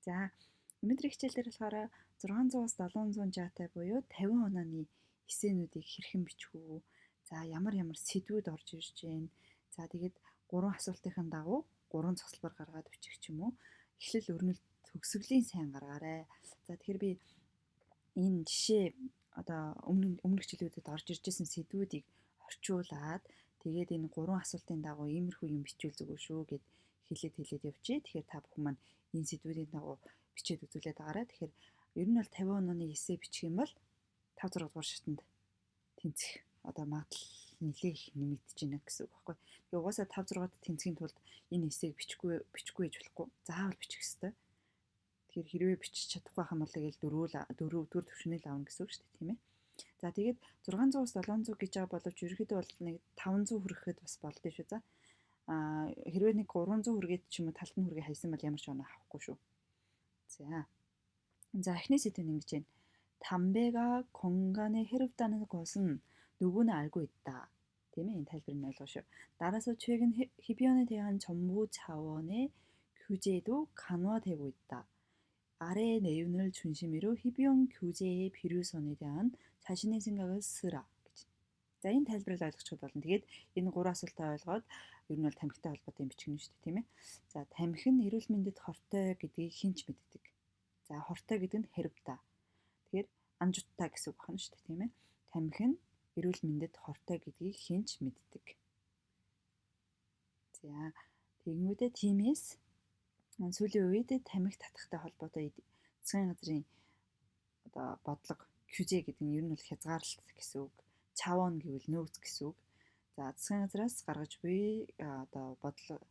За, өнөөдрийн хичээл дээр болохоор 600-аас 700 жаатай буюу 50 онооны эссенүүдийг хэрхэн бичих үү? За, ямар ямар сэдвүүд орж ирж байна? За, тэгээд гурван асуултын дагуу гурван зогсолбор гаргаад бичих ч юм уу? Эхлэл, өрнөл, төгсгөлийн сайн гаргаарай. За, тэгэхээр би энэ жишээ одоо өмнөх жилүүдэд орж ирж байсан сэдвүүдийг орчуулад тэгээд энэ гурван асуултын дагуу иймэрхүү юм бичвэл зүгээр шүү гэд хэлээд хэлээд явчих. Тэгэхээр та бүхэн маань энэ сэдвүүдийн дагуу бичээд үзүүлээд байгаарай. Тэгэхээр ер нь бол 50 онооны эссе бичих юм бол 5 6 дугаар шатанд тэнцэх одоо магадлал нэлээ их нэмэгдэж байна гэсэн үг байхгүй. Тэгээ угаасаа 5 6-ад тэнцэхийн тулд энэ эссег бичихгүй бичихгүй гэж болохгүй. Заавал бичих ёстой. Тэгэхээр хэрвээ бичиж чадахгүй байх юм бол тэгэл 4 4 4 төвшнөл авна гэсэн үг шүү дээ, тийм ээ. За, тэгээд 600-аас 700 гэж байгаа боловч ерөнхийдөө бол нэг 500 хүрэхэд бас болдсон шүү. За, хэрвээ нэг 300 хүргээд ч юм уу талд нь хүргээ хайсан бол ямар ч оноо авахгүй шүү. За. За, эхний сэдэв нь ингэж байна. 담배가 건강에 해롭다는 것은 누구나 알고 있다. тийм ээ, энэ тайлбарыг ойлгоо шүү. 따라서 최근 흡연에 대한 정부 차원의 규제도 강화되고 있다. 아래의 내용을 중심으로 흡연 규제의 필요성에 대한 자신의 생각을 쓰라 гэж. За, энэ тайлбарыг ойлгочиход болно. Тэгээд энэ гурван асуултаа ойлгоод ер нь бол тамхитай холбоотой юм бичих нь шүү дээ, тийм ээ. За, тамхи нь эрүүл мэндэд хортой гэдгийг хэн ч мэддэг. За, хортой гэдэг нь 해롭다. Тэгэхээр 안 좋다 гэсэн үг байна шүү дээ, тийм ээ. Тамхи нь эрүүл мэндэд хортой гэдгийг хэн ч мэддэг. За, тэгэнгүүтээ тиймээс сүүлийн үед тамхи татахтай холбоотой засгийн газрын одоо бодлого, 규제 гэдэг нь ер нь бол хязгаарлалт гэсэн үг. 차원 гэвэл нөөц гэсэн үг. За, засгийн газраас гаргаж буй одоо бодлого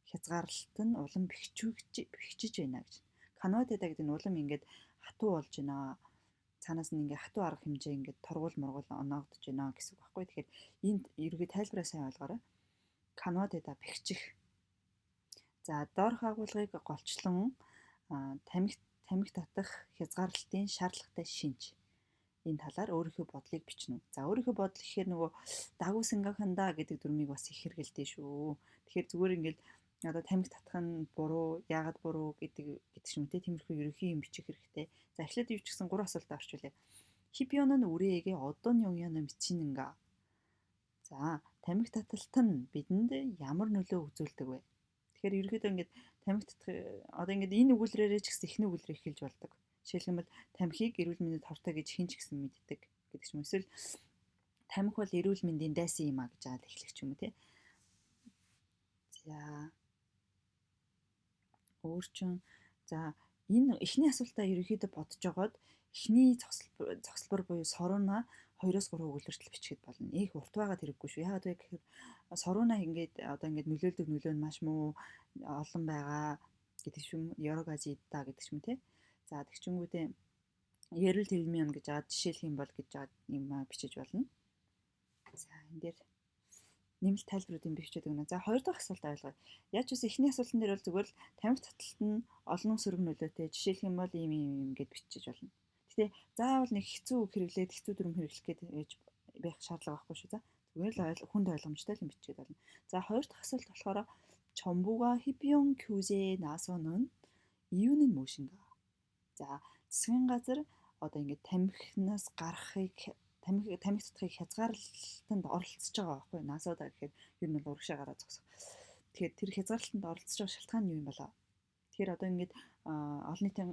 хязгаарлалт нь улам бэхжиж байна гэж. 강화되다 гэдэг нь улам ингээд хатуу болж байна. Цаанаас нь ингээд хатуу арга хэмжээ ингээд торгуул моргуул оноогдож байна гэсэн үг байхгүй. Тэгэхээр энд ерөнхий тайлбараа сайн ойлгоорой. 강화되다 бэхжих. За, доорх агуулгыг голчлон тамхи татах хязгаарлалтын шаардлагатай шинж. Энэ талаар өөрийнхөө бодлыг бичнэ үү. За, өөрийнхөө бодол гэхээр нөгөө 라고 생각한다 гэдэг дүрмийг бас их хэрэгэлдэг шүү. Тэгэхээр зүгээр ингээд одоо тамхи татах нь буруу, яагаад буруу гэдэг гэдэг ч юм те, тиймэрхүү ерөнхий юм бичих хэрэгтэй. За, эхлээд юу ч гэсэн гурван асуултаа орчуулъя. 흡연은 우리에게 어떤 영향을 미치는가? За, тамхи таталт нь бидэнд ямар нөлөө үзүүлдэг вэ? Тэгэхээр ерөнхийдөө ингээд тамхи татах одоо ингээд энэ өгүүлрээрээ ч гэсэн эхний өгүүлрийг эхэлж болдог. Жишээлх юм бол тамхиг эрүүл мэндэд хортой гэж хэн ч гэсэн мэддэг гэдэг ч юм уу. Эсвэл тамхи бол эрүүл мэндийн дайсан юм а гэж аал эхлэх ч юм уу те. За, өөр чин за энэ эхний асуултаа ерөнхийдөө бодож байгаад эхний зогсолбор буюу сорууна 2-оос 3 өгүүлбэртэл бичихэд болно. Их урт байгаад хэрэггүй шүү. Яагаад вэ гэхээр сорууна ингээд одоо ингээд нөлөөлдөг нөлөө нь маш муу олон байгаа гэдэг ч юм, 여러 가지 있다 гэдэг ч юм те. За, тэгчингүүдээ 예를 들면 гэж аваад жишээлх юм бол гэж аваад юм бичиж болно. За, энэ дээр нэмэлт тайлбаруудыг бичээд өгнө. За, хоёр дахь асуулт ойлгоё. Яаж ч үс эхний асуултан дээр бол зүгээр л тамхи таталт нь олон сөрөг нөлөөтэй. Жишээлх юм бол ийм ийм ийм гэд бичиж болно. Гэтэ заавал нэг хэцүү үг хэрэглээд хэцүү дүрэм хэрэглэх гээд байж байх шаардлага байхгүй шүү. За, зүгээр л хүнд ойлгомжтой л юм бичээд болно. За, хоёр дахь асуулт болохоор 정부가 흡연 규제에 나서는 이유는 무엇인가? За, засгийн газар одоо ингээд тамхинаас гарахыг тамхи татахыг хязгаарлалтанд оролцож байгаа байхгүй 나서다 гэхээр ер нь бол урагшаа гараа зогсох. Тэгэхээр тэр хязгаарлалтанд оролцож байгаа шалтгаан нь юу юм болоо? Тэгэхээр одоо ингээд олон нийтийн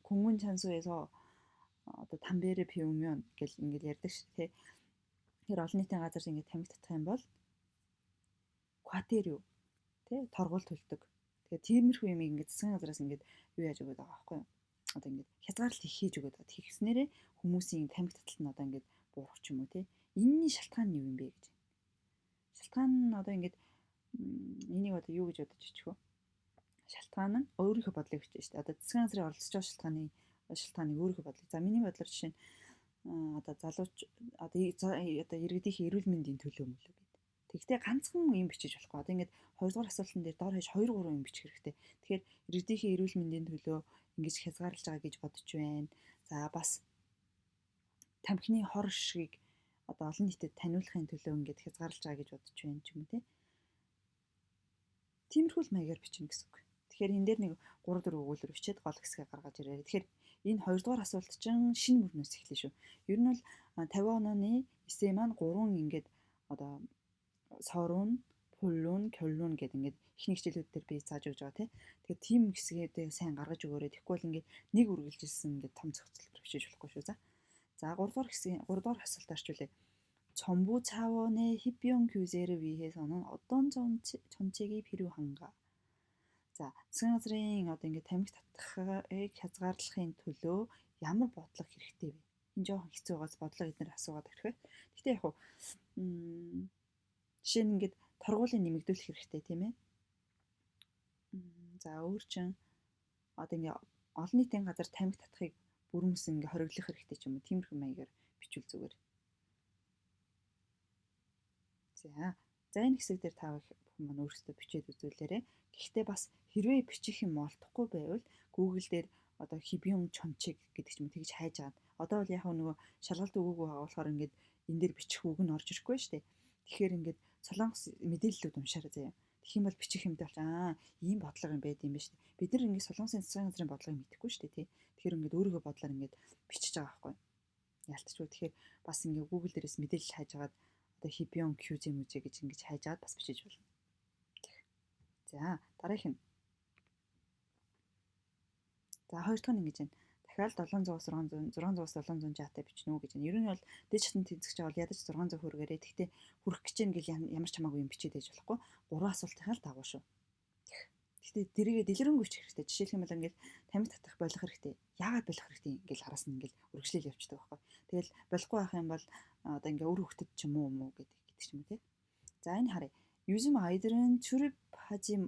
공공 장소에서 одоо 담배를 피우면 гэл ингээд ярьдаг шүү дээ. Тэгэхээр олон нийтийн газар ингээд тамхи татах юм бол 과태료 тий торгуул төлдөг. Тэгэхээр тиймэрхүү юм ингээд засгийн газраас ингээд юу яаж өгöd байгаа байхгүй юу? Одоо ингээд хязгаарлалт их хийж өгöd байгаа. Тэгснээрээ хүмүүсийн тамхи таталт нь одоо ингээд буурах ч юм уу тий. Энэний шалтгаан нь юу юм бэ гэж. Шалтгаан нь одоо ингээд энийг одоо юу гэж бодож ичих вэ? Шалтгаан нь өөрийнхөө бодлыг бичнэ шүү дээ. Одоо засгийн газрын оролцож байгаа шалтгааныг өөрийнхөө бодлыг. За, миний бодлоор жишээ нь одоо залууч одоо иргэдийн эрүүл мэндийн төлөө мөлөө гэдэг. Тэгвэл ганцхан юм бичиж болохгүй. Одоо ингээд хоёрдугаар асуултан дээр дор хаяж 2 3 юм бичих хэрэгтэй. Тэгэхээр иргэдийн эрүүл мэндийн төлөө ингэж хязгаарлаж байгаа гэж бодож байна. За, бас тамхины хор шигийг одоо олон нийтэд таниулахын төлөө ингэж хязгаарлаж байгаа гэж бодож байна ч юм уу те. Тиймэрхүү л маягаар бичнэ гэсэн үг. Тэгэхээр энэ дээр нэг 3 4 өгүүлбэр бичээд гол хэсгээ гаргаж ирээрэй. Тэгэхээр энэ хоёрдугаар асуулт чинь шинэ мөрнөөс эхлэв шүү. Ер нь бол 50 онооны эсээ маань гурван ингээд одоо 서론, 본론, 결론 гэдэг ингээд эхний хичээлүүд дээр би зааж өгч байгаа тий. Тэгэхээр тийм хэсгүүдээ сайн гаргаж өгөөрэй. Тэгэхгүй бол ингээд нэг үргэлжилсэн ингээд том зохицолтоор бичиж болохгүй шүү. За. За 3 дугаар хэсгийн 3 дугаар асуулт орчуулъя. 정부 차원의 흡연 규제를 위해서는 어떤 정책이 필요한가? За, засгийн газрын одоо ингээд тамхи татахыг хязгаарлахын төлөө ямар бодлого хэрэгтэй вэ? Энэ жоохон хэцүү байгаас бодлого эднэр асуугаад ирэх бай. Гэхдээ яг хуу жишээ нь ингээд торгуулийн нэмэгдүүлэх хэрэгтэй тийм ээ. За өөр чин одоо ингээ олон нийтийн газар тамхи татахыг бүрмэс ингээ хориглох хэрэгтэй ч юм уу. Тиймэрхүү маягаар бичвэл зүгээр. За. За энэ хэсэг дээр та бүхэн маань өөрсдөө бичээд үзүүлээрэй. Гэхдээ бас хэрвээ бичих юм олдохгүй байвал Google дээр одоо 흡연 정책 гэдэг ч юм тэгж хайж агаад одоо бол яг нөгөө шалгалт өгөөгүй байгаа болохоор ингээд энэ дээр бичих үг нь орж ирэхгүй шүү дээ. Тэгэхээр ингээд солонгос мэдээллүүд уншаарай заяа. Тэгэх юм бол бичих юмтай болч аа ийм бодлого юм байд юм ба шүү дээ. Бид нар ингээд солонгосын засгийн газрын бодлогыг мэдэхгүй шүү дээ тий. Тэгэхээр ингээд өөрийнхөө бодлоор ингээд бичиж байгаа байхгүй. Ялтчгүй. Тэгэхээр бас ингээд Google дээрээс мэдээлэл хайж агаад одоо 흡연 규제 мүжэ гэж ингэж хайж агаад бас бичиж болно. За дараагийнх нь. За хоёр дахь нь ингэж байна. Дахиад 700-аас 600 600-аас 760-тай бичнэ үү гэж байна. Ер нь бол дээд шатны тэнцэгч бол ядаж 600 хүргээрээ. Гэхдээ хүрэх гэж юм гэл ямар ч хамаагүй юм бичээд байж болохгүй. Гурван асуултынхаа л дагуу шүү. Гэхдээ тэрийгэ дэлгэрэнгүй бичих хэрэгтэй. Жишээлх юм бол ингээл тамхи татах болох хэрэгтэй. Яагаад болох хэрэгтэй ингээл араас нь ингээл үргэлжлээл явчихдаг байхгүй. Тэгэл болохгүй байх юм бол одоо ингээ үр хөвгөд ч юм уу юм уу гэдэг ч юм уу тий. За энэ харъя. 요즘 아이들은 출입하지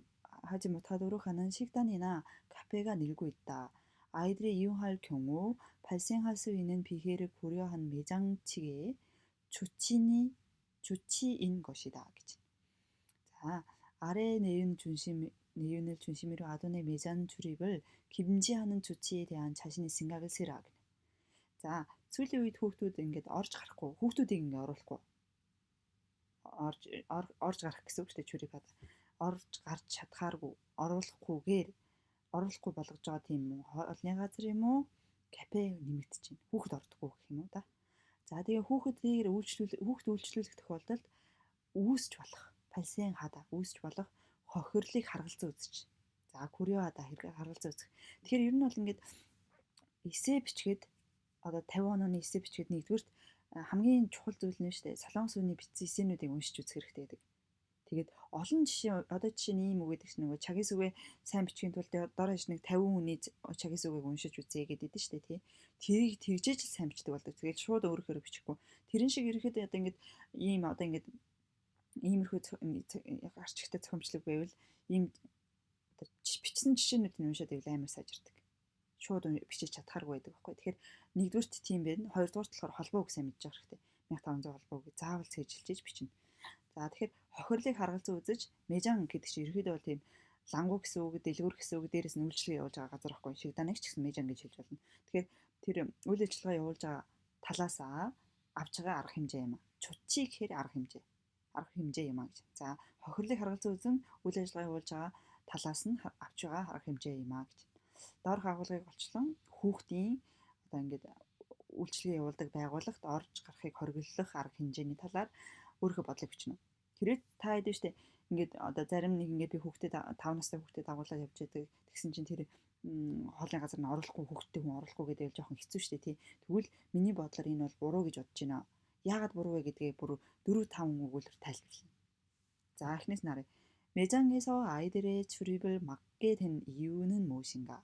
못하도록 하는 식당이나 카페가 늘고 있다. 아이들이 이용할 경우 발생할 수 있는 피해를 고려한 매장 측의 조치니 조치인 것이다. гэж. 자, 아래 내용을 중심으로 아동의 매장 출입을 금지하는 조치에 대한 자신의 생각을 쓰라. За, сүүлийн үед хүүхдүүд ингээд орж гарахгүй, хүүхдүүдийг ингээд оруулахгүй. Орж гарах гэсэн үг шүү дээ 출입하다. Орж гарч чадхааргүй, оруулахгүйгээр оруулахгүй болгож байгаа тийм үү? Хоолны газар юм уу? Кафе нэмэгдэж байна. Хүүхэд ордоггүй гэх юм уу да. За тэгээ хүүхэдийг хүүхд үйлчлүүлэх тохиолдолд үүсч болох, 발생하다 үүсч болох хохирлыг харгалзан үзэж. За 고려하다 хэрэг харгалзан үзэх. Тэгэхээр ер нь бол ингээд эсээ бичгээд одоо 50 онооны эсээ бичгээд нэгдүгüрт хамгийн чухал зүйл нь шүү дээ. Солонгос хүний бичсэн эсээнүүдийг уншиж үзэх хэрэгтэй гэдэг. Тэгээд олон жишээ одоо жишээ нь ийм үг гэдэг чинь нөгөө 자기소개 сайн бичихийн тулд дор хаяж нэг 50 хүний 자기소개г уншиж үзье гэдэг шүү дээ тий. Тэрийг тэгжээж л сайн бичдэг болдог. Тэгээд шууд өөрөөхөө бичихгүй. Тэрэн шиг ерөөхдөө одоо ингээд ийм одоо ингээд иймэрхүү гарч ихтэй зохиомжлог байвал ийм одоо бичсэн жишээнүүдийг уншаад байвал амар сайжирдаг. Шууд бичиж чадхааргүй байдаг байхгүй. Тэгэхээр нэгдүгüрт тийм байна. Хоёрдугаарт болохоор холбоо үг сайн мэдж байгаа хэрэгтэй. 1500 холбоо үг заавал цээжилж бичнэ. За тэгэхээр хохирлыг харгалзан үзэж 매장 гэдэг чинь ерөөхдөө бол тийм лангуу гэсэн үг, дэлгүүр гэсэн үг, дээрээс нь үйлчилгээ явуулж байгаа газар байхгүй. Шигданыг ч гэсэн 매장 гэж хэлж болно. Тэгэхээр тэр үйл ажиллагаа явуулж байгаа талаасаа авч байгаа арга хэмжээ юм а. 조치 гэхээр арга хэмжээ. Арга хэмжээ юм а гэж. За хохирлыг харгалзан үзэн үйл ажиллагаа явуулж байгаа талаас нь авч байгаа арга хэмжээ юм а гэж. Доорх агуулгыг голчлон хүүхдийн одоо ингээд үйлчилгээ явуулдаг байгууллагт орж гарахыг хориглох арга хэмжээний талаар өөрийнхөө бодлыг бичнэ. Хэрвээ та хэд вэ штэ ингээд одоо зарим нэг ингээд би хүүхдэд 5 настай хүүхдэд дагуулаад явж байдаг. Тэгсэн чинь тэр хоолны газар нь оруулахгүй хүүхдтэй хүн оруулахгүй гэдэг жоохон хэцүү штэ тий. Тэгвэл миний бодлоор энэ бол буруу гэж бодож байна. Яагаад буруу вэ гэдгээ бүр 4 5 өгүүлбэр тайлбарлана. За эхнээс нь харъя. 매장에서 아이들의 출입을 막게 된 이유는 무엇인가?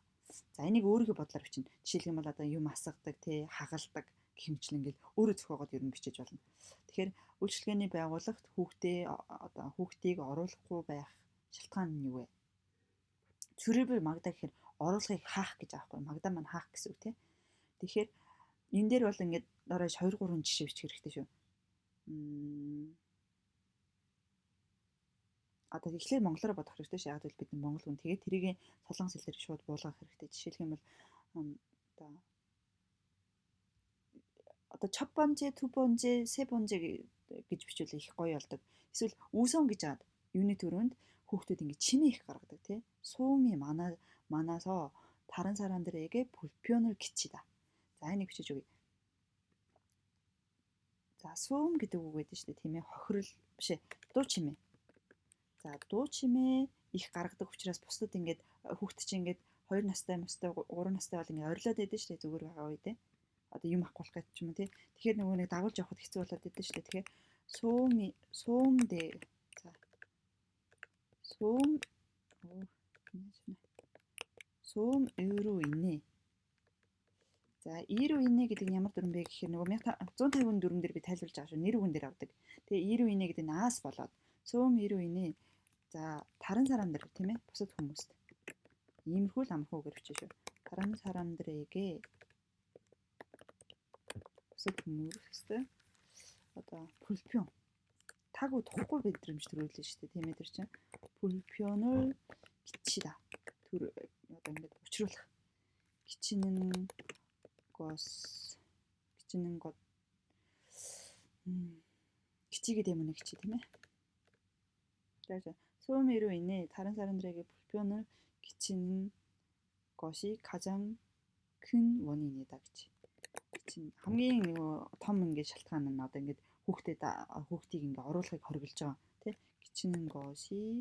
За энийг өөрийнхөө бодлоор бичнэ. Жишээлх юм бол одоо юм асгадаг, тий, хагалдаг гэх мэтлэн ингээл өөрөө зохиогоод ер нь бичиж болно. Тэгэхээр үйлчилгээний байгууллагт хүүхдээ одоо хүүхдийг оруулахгүй байх шалтгаан нь юу вэ? 출입을 막다 гэхээр оруулахыг хаах гэж аахгүй. 막다 маань хаах гэсэн үг тий. Тэгэхээр энэ дээр бол ингээд дараа 2 3 жишээ бичих хэрэгтэй шүү. Одоо эхлээд монголоор бодох хэрэгтэй шүү. Яг гэвэл бид монгол хүн. Тэгээд тэрийг солонгос хэл дээр шууд буулгах хэрэгтэй. Жишээлх юм бол одоо 첫 번째, 두 번째, 세 번째 гэж бичвэл их гоё болдог. Эсвэл 우선 гэж аваад юуны төрөнд хүүхдүүд ингэ чимээ их гаргадаг тий. 소음이 많아 많아서 다른 사람들에게 불편을 끼치다. За, энийг бичиж өгье. За, 소음 гэдэг үг байдаг шүү дээ, тийм ээ. Хохирол биш ээ. Дуу чимээ. За, дуу чимээ их гаргадаг учраас бусдад ингээд хүүхд чинь ингээд 2 настай, мостой, 3 настай бол ингээд орилоод байдаг шүү дээ, зүгээр байгаа үедээ. Одоо юм авах гэж ч юм уу, тий. Тэгэхээр нөгөө нэг дагуулж явахад хэцүү болоод байдаг шүү дээ. Тэгэхээр 소음 대 за 소음 소음 으로 인해. За, 이로 인해 гэдэг нь ямар дүрэм бэ гэхээр нөгөө 1154 дүрэм дээр би тайлбарлаж байгаа шүү. Нэр үгэн дээр авдаг. Тэгээ 이로 인해 гэдэг нь аас болоод 소음 이로 인해 за 다른 사람들, тийм ээ, бусад хүмүүст. Иймэрхүү л амархан үгээр бичсэн шүү. 다른 사람들에게 бусад хүмүүст одоо 불편 타고 тухгүй мэдрэмж төрүүлнэ шүү дээ. Тийм ээ, тэр чинь 불편을 끼치다. Төр одоо ингээд учруулах. 끼치는 것 끼치는 것 끼치게 때문에 끼치, тийм ээ. 그래서 소음으로 인해 다른 사람들에게 불편을 끼치는 것이 가장 큰 원인이다 гэж. Чинь хамгийн нөгөө том ингээд шалтгаан нь одоо ингээд хүүхдэд хүүхдийг ингээд оруулахыг хориглож байгаа, тий, 끼치는 것이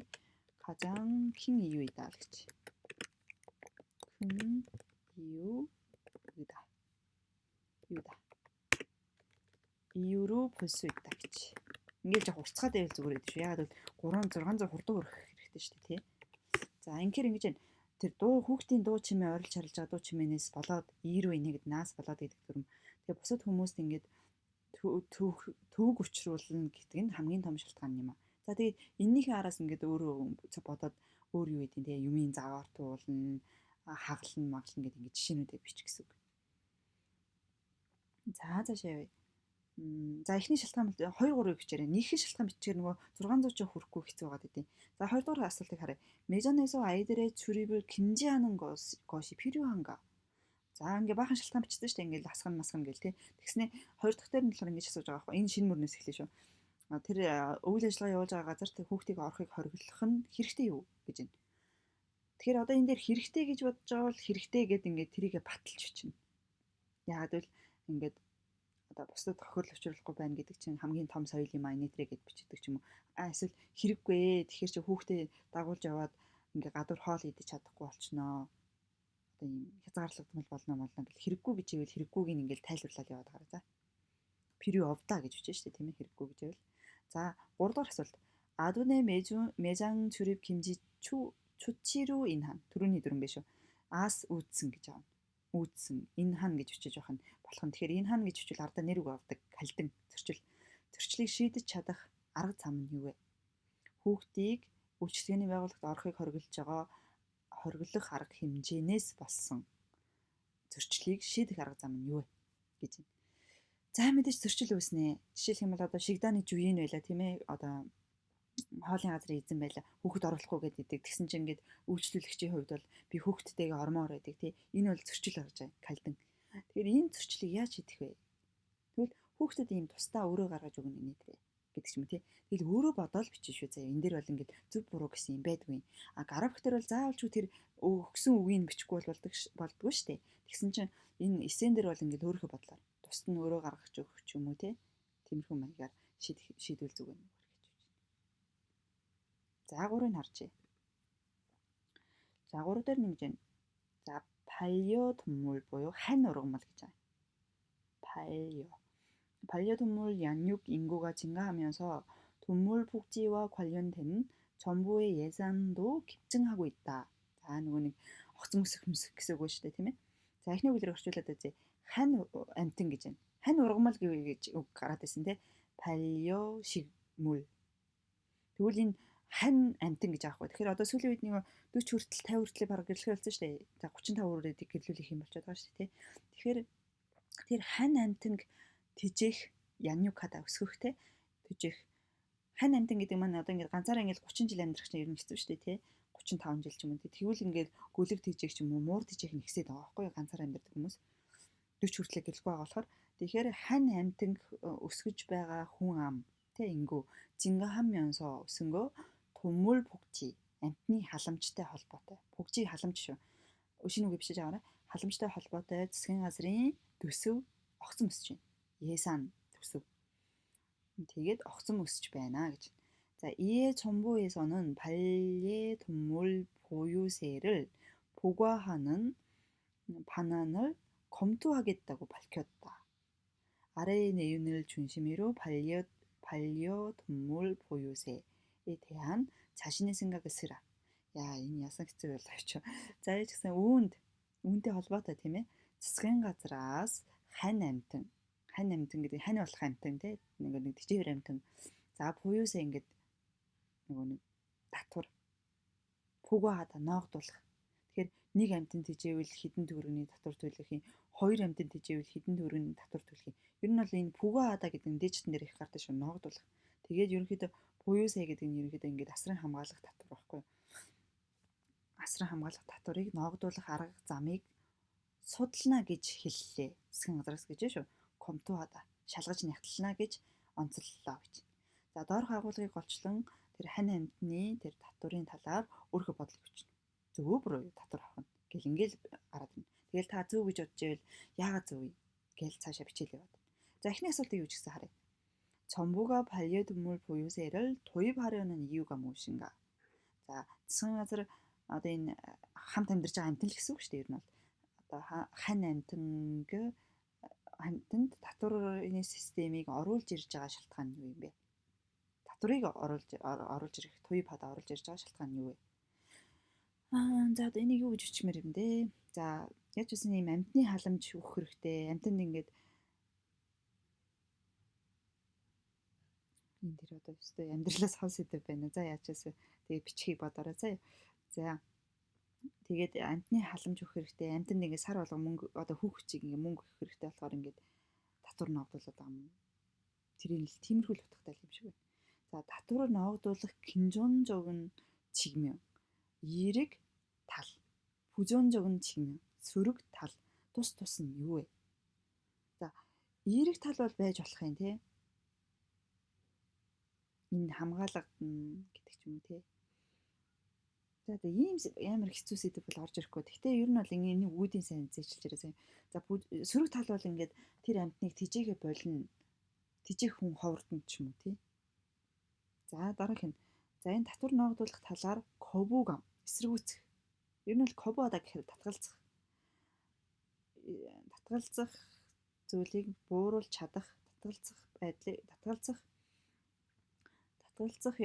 가장 큰 이유이다 гэж. 큰 이유이다. 이유다. 이유로 볼 수 있다 гэж. Ингээд жоох уртцгаад байвал зүгээр гэдэг шүү. Яагаад гэвэл 3 600 хурдан хүрэх хэрэгтэй шүү дээ, тий. За, ингэхээр ингэж байна. Тэр дуу, хүүхдийн дуу чимээ, орилж харилж байгаа дуу чимээнээс болоод 이로 인해 гэдэг наас болоод гэдэг дүрэм. Тэгээ бусад хүмүүст ингээд төвөг учруулна гэдэг нь хамгийн том шалтгаан юм а. За, тэгээд эннийхээ араас ингээд өөрөө бодоод өөр юу гэдэг нь, юмын заваар туулна, хагална, маглана гэдэг ингээд жишээнүүдээ бичих гэсэн үг. За, цаашаа явъя. За, эхний шалтгаан бол 2 3-ыг бичээрэй. Нэгхэн шалтгаан бичгээр нөгөө 600 ч хүрэхгүй хэцүү байгаа гэдэг. За, хоёрдугаар асуултыг харъя. 매장에서 아이들의 출입을 금지하는 것이 필요한가? За, ингээ баахан шалтгаан бичсэн шүү дээ. Ингээ ласган масган гэл, тий. Тэгснэ хоёр дахь дээр нь болохоор ингэж асууж байгаа байхгүй. Энэ шинэ мөрнөөс эхлэв шүү. Тэр үйл ажиллагаа явуулж байгаа газар тэр хүүхдийг орохыг хориглох нь хэрэгтэй юу гэж байна. Тэгэхээр одоо энэ дээр хэрэгтэй гэж бодож байгаа бол хэрэгтэй гэд ингээд тэрийгэ баталж бичнэ. Яагаад гэвэл ингээд одоо бусдад тохирол учруулахгүй байна гэдэг чинь хамгийн том соёл юм а инээтрээ гэд бичдэг ч юм уу. А эсвэл хэрэггүй ээ. Тэгэхээр чи хүүхдээ дагуулж яваад ингээ гадуур хоол идэж чадахгүй болчихноо. Одоо ийм хязгаарлагдмал болно болно гэл хэрэггүй гэж ивэл хэрэггүйг нь ингээл тайлбарлаад яваад байгаа. За. 필요 없다 гэж бичнэ шүү дээ, тийм ээ, хэрэггүй гэж ивэл. За, 3 дахь асуулт. 아동의 매장 출입 금지 조치로 인한 түрүүний дүрэм биш үү? Аас үүдсэн гэж байгаа. Үүдсэн 인한 гэж бичиж байх нь болох нь. Тэгэхээр 인한 гэж бичвэл ардаа нэр үг авдаг. 갈등 зөрчил. Зөрчлийг шийдэж чадах арга зам нь юу вэ? Хүүхдийг үйлчилгээний байгууллагт орохыг хориглож байгаа хориглох арга хэмжээнээс болсон зөрчлийг шийдэх арга зам нь юу вэ гэж байна. За, мэдээж зөрчил үүснэ. Жишээлх юм бол одоо 식당ны 주인 байла, тийм ээ. Одоо хоолын газрын эзэн байла. Хүүхэд оруулахгүй гэдэг. Тэгсэн чинь ингээд үйлчлүүлэгчийн хувьд бол би хүүхдтэйгээ ормоор байдаг, тий. Энэ бол зөрчил гарч байгаа. 갈등. Тэгэхээр энэ зөрчлийг яаж шийдэх вэ? Тэгвэл хүүхдэд ийм тусдаа өрөө гаргаж өгнө нэ гэдэг ч юм уу, тий. Тэгэл өөрөө бодоол бичнэ шүү заяа. Энэ дээр бол ингээд зөв буруу гэсэн юм байдгүй. А график дээр бол заавалчгүй тэр өгсөн үгийг бичихгүй бол болдгоо шүү дээ. Тэгсэн чинь энэ эсэн дээр бол ингээд өөрийнхөө бодлоор тусад нь өрөө гаргаж өгөх ч юм уу, тий. Тиймэрхүү маягаар шийдвэл зүгээр нэг гэж байна. За, гурыг харжээ. За, гурав дээр нэмж байна. За, 반려동물 буюу хань ургамал гэж байгаа. 반려. 반려동물 양육 인구가 증가하면서 동물 복지와 관련된 정부의 예산도 급증하고 있다. За, нөгөө нэг онгоц мөсөх мөсөх гэсэн үг шүү дээ, тийм ээ. За, эхний үгээр орчуулад үзье. Хань амьтан гэж байна. Хань ургамал гэж үг гараад ирсэн, тий. 반려식물. Тэгвэл энэ хань амьтан гэж аахгүй. Тэгэхээр одоо сүүлийн үед нэг 40 хүртэл 50 хүртэл бараг гэрлэхэр болсон шүү дээ. За, 35 хүрээд гэрлүүлэх юм болчиход байгаа шүү дээ, тий. Тэгэхээр тэр хань амьтанг тэжээх 양육하다 өсгөх, те, тэжээх хань амьтан гэдэг маань одоо ингээд ганцаараа ингээд 30 жил амьдрах чинь ер нь хэцүү шүү дээ, тий, 35 жил ч юм уу. Тэгвэл ингээд гөлөг тэжээх ч юм уу, муур тэжээх нь ихсээд байгаа байхгүй юу, ганцаараа амьдардаг хүмүүс 40 хүртлээр гэрлэхгүй байгаа болохоор. Тэгэхээр хань амьтанг өсгөж байгаа хүн ам, тэ, 인구 증가하면서 өсөнгөө 동물 복지 амьтны халамжтай холбоотой. 복지 халамж шүү. Шинэ үгийг бичиж аваарай. Халамжтай холбоотой засгийн газрын төсөв огцом өсөж байна. 예산 төсөв. Тэгээд огцом өсөж байна гэж. За 이에 정부에서는 반려동물 보유세를 부과하는 방안을 검토하겠다고 밝혔다. 아래의 내용을 중심으로 반려동물 보유세에 대한 자신의 생각을 쓰라. Яа, энэ ясан хэцүү байлаа ч. За яа ч гэсэн үүнтэй холбоотой тийм ээ. Засгийн газраас хань амьтан, хань амьтан гэдэг хань болох амьтан тий. Нэг тэжээвэр амьтан. За 보유세 ингээд нөгөө нэг татвар 부과하다 ноогдуулах. Тэгэхээр нэг амьтан тэжээвэл хэдэн төгрөгийн татвар төлөх юм, хоёр амьтан тэжээвэл хэдэн төгрөгийн татвар төлөх юм. Ер нь бол энэ 부과하다 гэдэг нь дээжтэн дээр их гардаг шүү, ноогдуулах. Тэгээд ерөнхийдөө 보유세 гэдэг нь ерөнхийдөө ингээд асран хамгаалах татвар байхгүй юу? Асран хамгаалах татварыг ноогдуулах арга замыг судална гэж хэллээ. Засгийн газраас гэж шүү. 검토하다 шалгаж нягтлана гэж онцоллоо гэж. За доорх агуулгыг голчлон тэр хань амьтны тэр татварын талаар өөрийнхөө бодлыг бичнэ. Зөв үү буруу юу татвар авах нь гэл ингээл гараад ирнэ. Тэгэл та зөв гэж бодож байвал яагаад зөв вэ гэл цаашаа бичээл яваад. За эхний асуултыг юу ч гэсэн харъя. 정부가 반려동물 보유세를 도입하려는 이유가 무엇인가? За засгийн газар одоо энэ хамт амьдарч байгаа амьтан л гэсэн үг шүү дээ. Ер нь бол одоо хань амьтанг амьтанд татварын системийг оруулж ирж байгаа шалтгаан нь юу юм бэ? Татварыг оруулж ирэх, 도입하다 оруулж ирж байгаа шалтгаан нь юу вэ? За одоо энийг юу гэж бичмээр юм бэ? За яаж ч гэсэн ийм амьтны халамж өгөх хэрэгтэй. Амьтанд ингээд энэ тэр одоо өстой амьдралаас хол сэдэв байна. За яаж ч гэсэн тэгээ бичхийг бодоорой заа. За тэгээд амьтны халамж өгөх хэрэгтэй. Амьтанд ингээд сар болго мөнгө одоо хүүхчийг ингээд мөнгө өгөх хэрэгтэй болохоор ингээд татвар ноогдуулаад байгаа юм. Тэрийг л тиймэрхүү л утгатай юм шиг байна. За татвар ноогдуулах 긍정적인 측면, эерэг тал, 부정적인 측면, сөрөг тал тус тус нь юу вэ? За эерэг тал бол байж болох юм тий. Энэ хамгаалагдана гэдэг ч юм уу тий. За ийм амар хэцүү сэдэв бол орж ирэхгүй. Гэхдээ ер нь бол энэ үүдийн сайн зээчилж ирээ. За сөрөг тал бол ингээд тэр амьтныг тэжээхэ болно. Тэжээх хүн ховордно ч юм уу тий. За дараагийнх нь. За энэ татвар ноогдуулах талаар 거부감 эсэргүүцэх. Ер нь бол 거부하다 гэхээр татгалзах. Татгалзах зүйлийг бууруулж чадах, татгалзах байдлыг татгалзах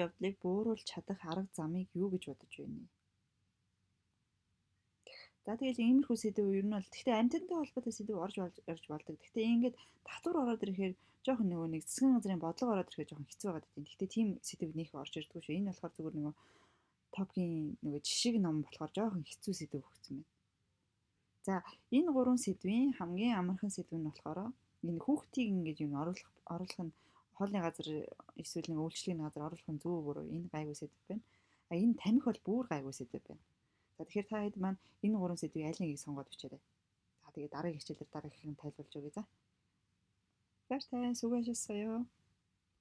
явдлыг бууруулж чадах арга замыг юу гэж бодож байна вэ? За тэгэл иймэрхүү сэдэв ер нь бол гэхдээ амьтантай холбоотой сэдэв орж болдог. Гэхдээ ингээд татвар ороод ирэхээр жоохон нөгөө нэг засгийн газрын бодлого ороод ирэхээр жоохон хэцүү байгаад байна. Гэхдээ тийм сэдэв нөх орж ирдэггүй шүү. Энэ болохоор зүгээр нөгөө топгийн нөгөө жишг ном болохоор жоохон хэцүү сэдэв өгсөн байна. За энэ гурван сэдвийн хамгийн амархан сэдэв нь болохоор энэ хүүхдийг ингээд юм оруулах нь хоолны газар эсвэл нэг үйлчлэгийн газар оруулах нь зөв буруу энэ гайгүй сэдэв байна. А энэ тамхи бол бүр гайгүй сэдэв байна. За тэгэхээр та хэд маань энэ гурван сэдвийг аль нэгийг сонгоод бичээрэй. За тэгээд дараагийн хичээлээр дараагийнх нь тайлбарлаж өгье за. Баяртай сүг ажилласаа.